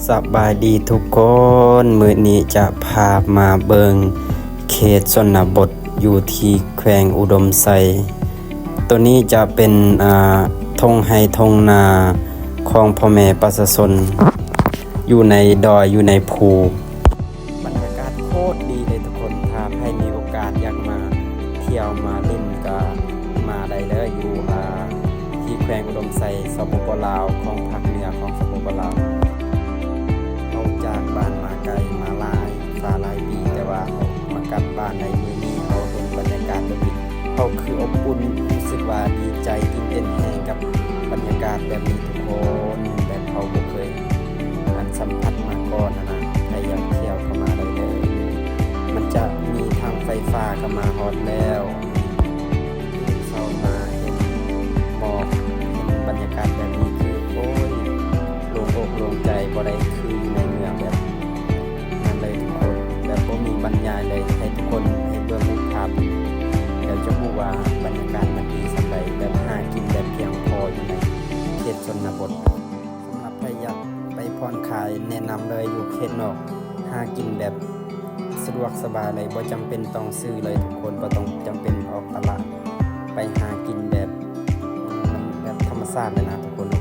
ສະບາຍດີທຸກຄົນ, ມື້ນີ້ຈະພາມາເບິ່ງເຂດຊົນນະບົດຢູ່ທີ່ແຂວງອຸດົມໄຊ. ໂຕນີ້ຈະເປັນ ອ່າ ທົ່ງໄຮ່ທົ່ງນາຂອງພໍ່ແມ່ປະຊາຊົນ ຢູ່ໃນດອຍ ຢູ່ໃນພູ. ບັນຍາກາດໂຄດດີເລີຍທຸກຄົນ, ຖ້າໃຜມີໂອກາດຢາກມາທ່ຽວມາຫຼິ້ນກໍມາໄດ້ເດີ ຢູ່ ອ່າ ທີ່ແຂວງອຸດົມໄຊ ສປປ ລາວ ຂອງພາກເໜືອຂອງ ສປປ ລາວ. ເຮົາຈາກບ້ານມາໄກມາຫຼາຍຟ້າຫຼາຍປີ, ແຕ່ວ່າເຮົາມາກັບບ້ານໃນມື້ນີ້ ເຮົາເຫັນບັນຍາກາດແບບນີ້ ເຮົາຄືອົບອຸ່ນ, ຮູ້ສຶກວ່າດີໃຈ ຕື່ນເຕັ້ນແຮງກັບບັນຍາກາດແບບນີ້ທຸກຄົນ, ແບບເຮົາບໍ່ເຄີຍ ອັນສຳຜັດມາກ່ອນຫັ້ນນະ. ໃຜຢາກທ່ຽວກໍມາໄດ້ເດີ, ມັນຈະມີທາງໄຟຟ້າກໍມາຮອດແລ້ວ. ເຊົ້າມາເຫັນໝອກ ເຫັນບັນຍາກາດແບບນີ້ຄື ໂອ້ຍ ໂລ່ງອົກໂລ່ງໃຈ, ບໍ່ໄດ້ຄືຢູ່ໃນເມືອງແບບນັ້ນເລີຍທຸກຄົນ, ແບບບໍ່ມີບັນຍາຍເລີຍ. ໃຫ້ທຸກຄົນໃຫ້ເບິ່ງຮູບພາບ ແລ້ວຈະຮູ້ວ່າບັນຍາກາດມັນດີສ່ຳໃດ, ແບບຫາກິນແບບພຽງພໍຢູ່ໃນເຂດຊົນນະບົດ. ສຳລັບໃຜຢາກໄປຜ່ອນຄາຍ ແນະນຳເລີຍ, ຢູ່ເຂດນອກ ຫາກິນແບບສະດວກສະບາຍເລີຍ, ບໍ່ຈຳເປັນຕ້ອງຊື້ເລີຍທຸກຄົນ, ບໍ່ຕ້ອງຈຳເປັນອອກຕະຫຼາດ, ໄປຫາກິນແບບ ມັນແບບທຳມະຊາດເລີຍນະທຸກຄົນ.